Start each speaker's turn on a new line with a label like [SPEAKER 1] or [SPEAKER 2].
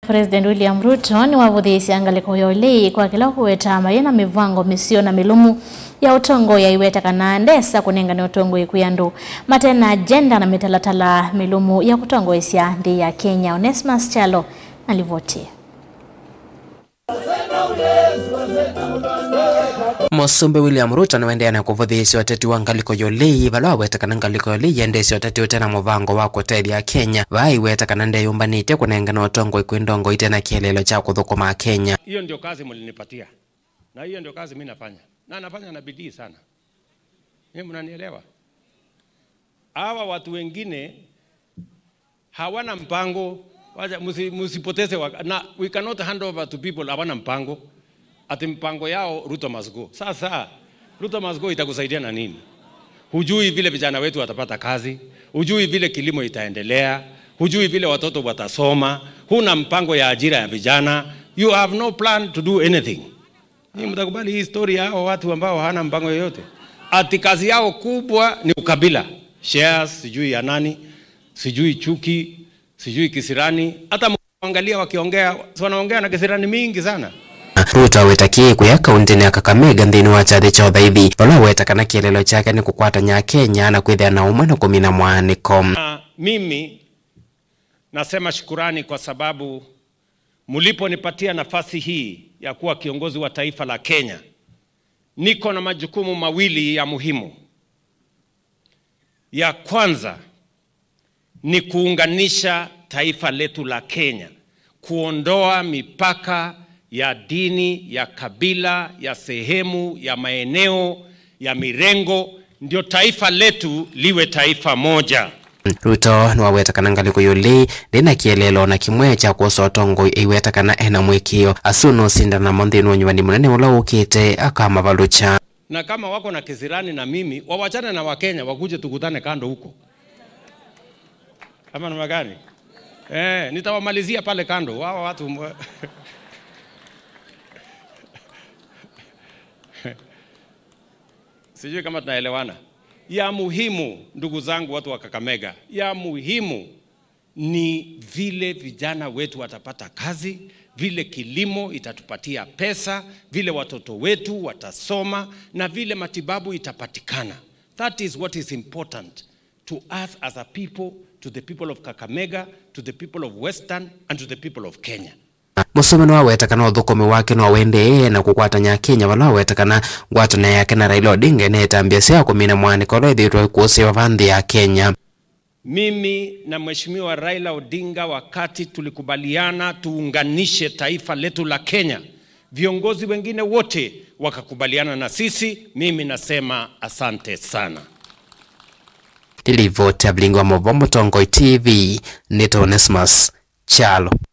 [SPEAKER 1] President William Ruto ni wavuthiisya ngaliko yolei kwa kila kuweta mayena mivango misio na milumu ya utongo ya iweta kana ndesa kunengana utongo ikuyandu matena agenda na mitalatala milumu ya kutongo isya ndi ya Kenya. Onesmus Chalo alivotia.
[SPEAKER 2] Musumbi William Ruto niwendea na kuvuthiisya uteti wa ngaliko yolei vala weta kana ngaliko yolei yendesya uteti utena muvango wa kutethya Kenya vai weta kana ndeyumbanite kunengana utongo ikwindongo itena kielelo cha kuthukuma Kenya.
[SPEAKER 3] Hiyo ndio kazi mlinipatia na hiyo ndio kazi mimi nafanya, na nafanya na bidii sana. Mimi mnanielewa. Hawa watu wengine hawana mpango, msipoteze na we cannot hand over to people hawana mpango. Ati mpango yao Ruto must go. Sasa Ruto must go itakusaidia na nini? Hujui vile vijana wetu watapata kazi, hujui vile kilimo itaendelea, hujui vile watoto watasoma, huna mpango ya ajira ya vijana. You have no plan to do anything. Ni mtakubali hii story ya hao watu ambao hawana mpango yoyote? Ati kazi yao kubwa ni ukabila, shares, sijui ya nani, sijui chuki, sijui kisirani. Hata mwangalia wakiongea, wanaongea na kisirani mingi sana.
[SPEAKER 2] Ruto awetakie kuya kaunti ya Kakamega nthini wa chathi cha uthaithi vala weta kana kielelo chake ni kukwatanya Kenya na kwithia na umwe na kumina mwaniko.
[SPEAKER 3] Mimi nasema shukurani kwa sababu mliponipatia nafasi hii ya kuwa kiongozi wa taifa la Kenya. Niko na majukumu mawili ya muhimu. Ya kwanza ni kuunganisha taifa letu la Kenya, kuondoa mipaka ya dini, ya kabila, ya sehemu, ya maeneo, ya mirengo, ndio taifa letu liwe taifa moja.
[SPEAKER 2] Ruto niwaweta kana ngaliko yolei ndina kielelo na kimwe cha kuosa utongo iweta kana ena mwikio asuno sindana monthini unywani munene ula ukite akama valucha.
[SPEAKER 3] Na kama wako na kisirani na mimi, wawachane na Wakenya wakuje tukutane kando huko. Kama namna gani? Nitawamalizia pale kando wao watu. Sijui kama tunaelewana. Ya muhimu ndugu zangu watu wa Kakamega, ya muhimu ni vile vijana wetu watapata kazi, vile kilimo itatupatia pesa, vile watoto wetu watasoma na vile matibabu itapatikana. That is what is important to us as a people, to the people of Kakamega, to the people of Western and to the people of Kenya.
[SPEAKER 2] Musumeno waweta kana uthukumi wake no wende na kukwatanya Kenya wala waweta kana ngwatana yake na Raila Odinga netambia sia kumina mwaniko lethirwe kuusiwa vanthi ya Kenya.
[SPEAKER 3] Mimi na Mheshimiwa Raila Odinga wakati tulikubaliana tuunganishe taifa letu la Kenya, viongozi wengine wote wakakubaliana na sisi. Mimi nasema asante sana.
[SPEAKER 2] Nilivota Blingwa Mobombo Tongoi TV, Nito Onesmus Chalo.